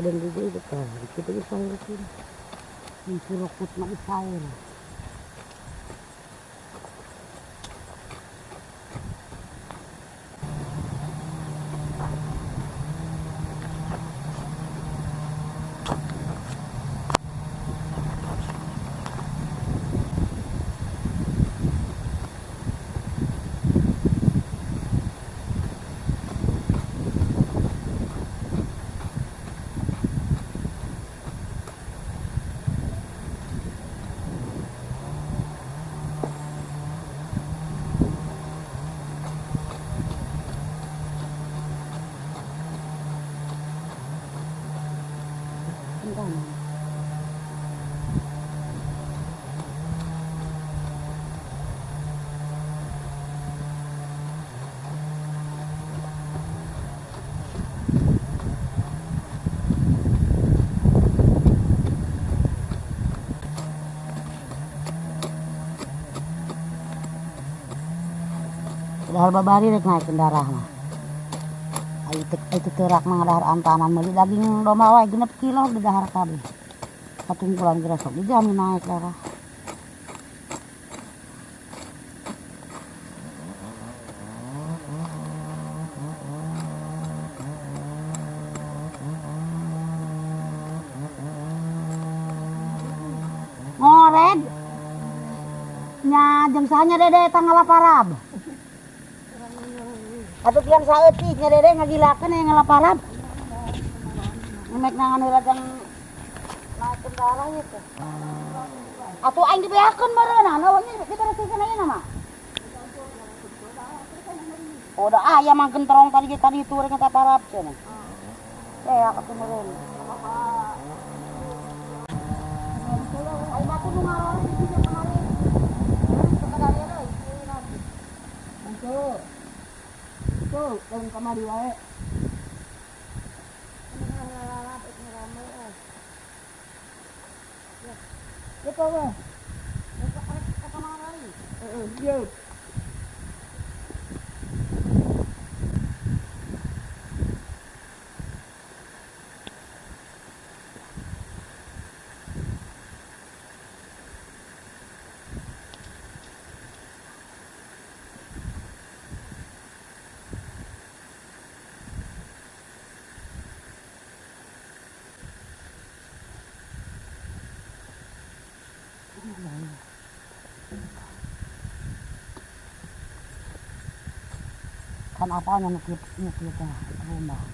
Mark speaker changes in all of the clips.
Speaker 1: Kadang juga itu kan, kita bisa sayur. Ini surukut mah sayur. Padahal babari rek naik kendaraan mah. Ayo terak mah ngadahar antanan meuli daging domba wae 6 kilo di dahar kabeh. Katungkulan geura sok dijamin naik darah. Ngored. Nya jeung sahanya dede tanggal parab. Atuh pian saeutik nya dede ngagilakeun aya ngalaparab. Ngemek nangan heula jang naikeun darah ieu teh. Atuh aing dibeakeun meureunana we nya diberesikeun ayeuna mah. Oh da aya mah genterong tadi ge tadi itu rek ngataparab cenah. Beak atuh meureun. Ai batu nu ngaroreh di dieu kemarin. Sekadar ieu deui nanti.
Speaker 2: Henteu. Tuh, lamun kamari wae. Ya apa wae? Heeh, ieu.
Speaker 1: Kan apanya nukit nukit rumah.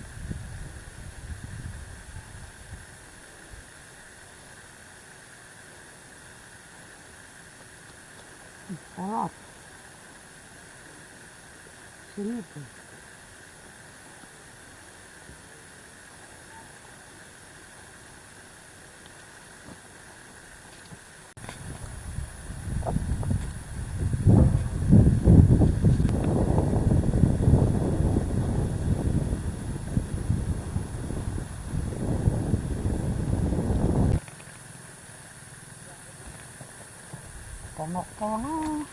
Speaker 1: Kolot. Sini tuh. Ponok-ponok.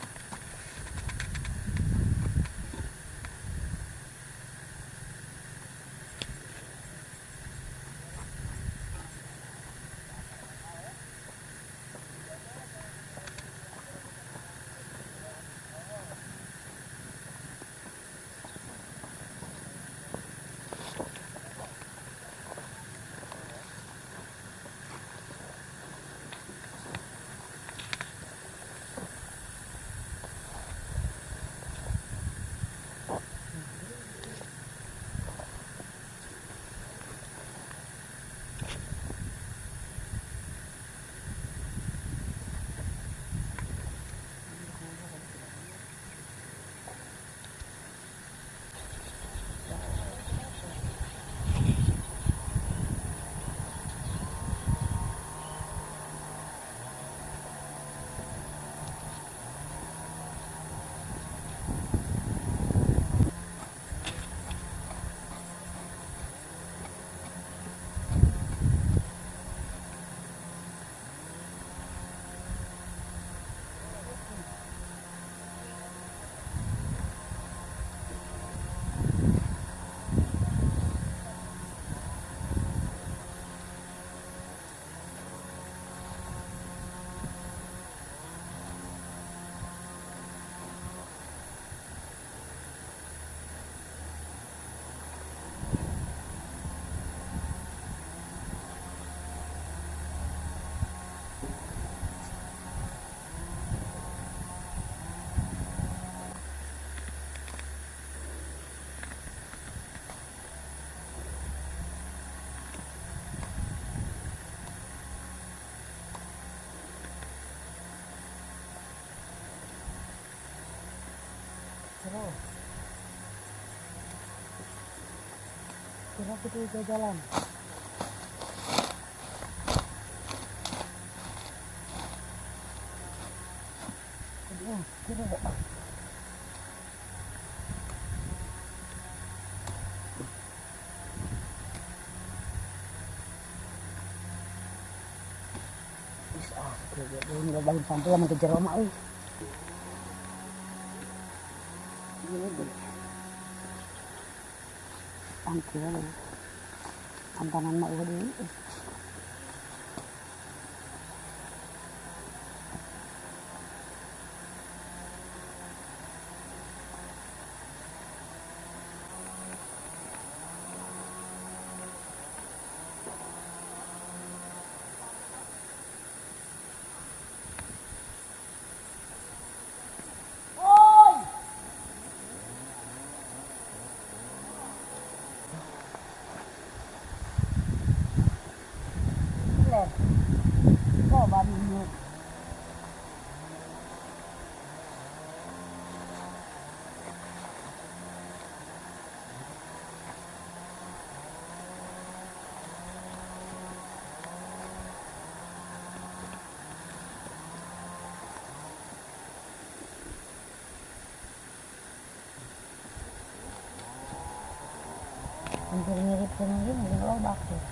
Speaker 1: Gerak itu jalan. Daun sampai lah ke jero mah euy. Angkir antanan mah eueuh deui. Hampir mirip sama ini, mungkin lobak tuh.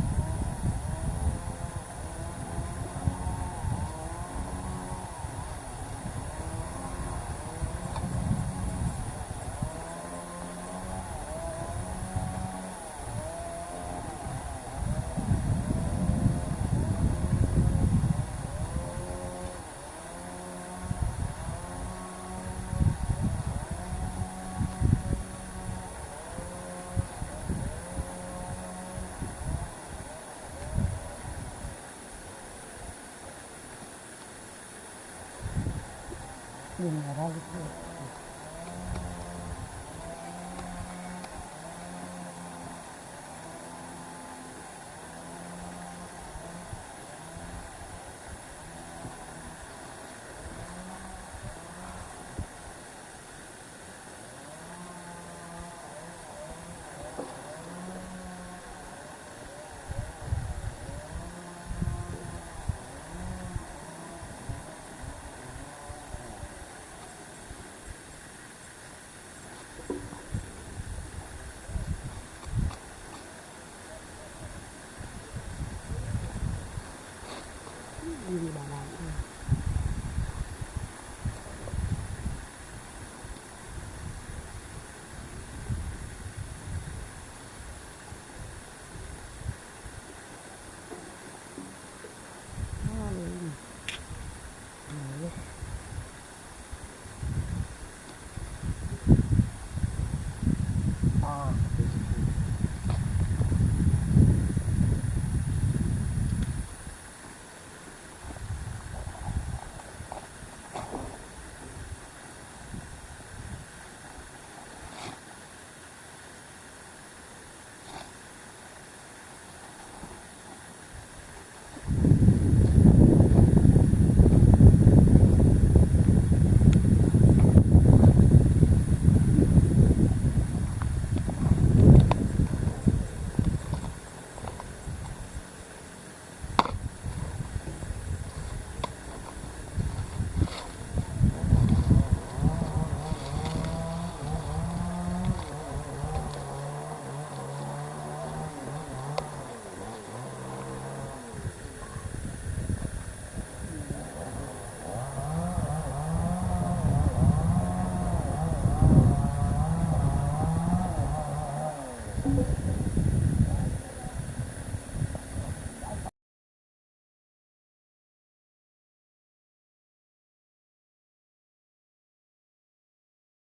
Speaker 1: Merah gitu. Ini banget.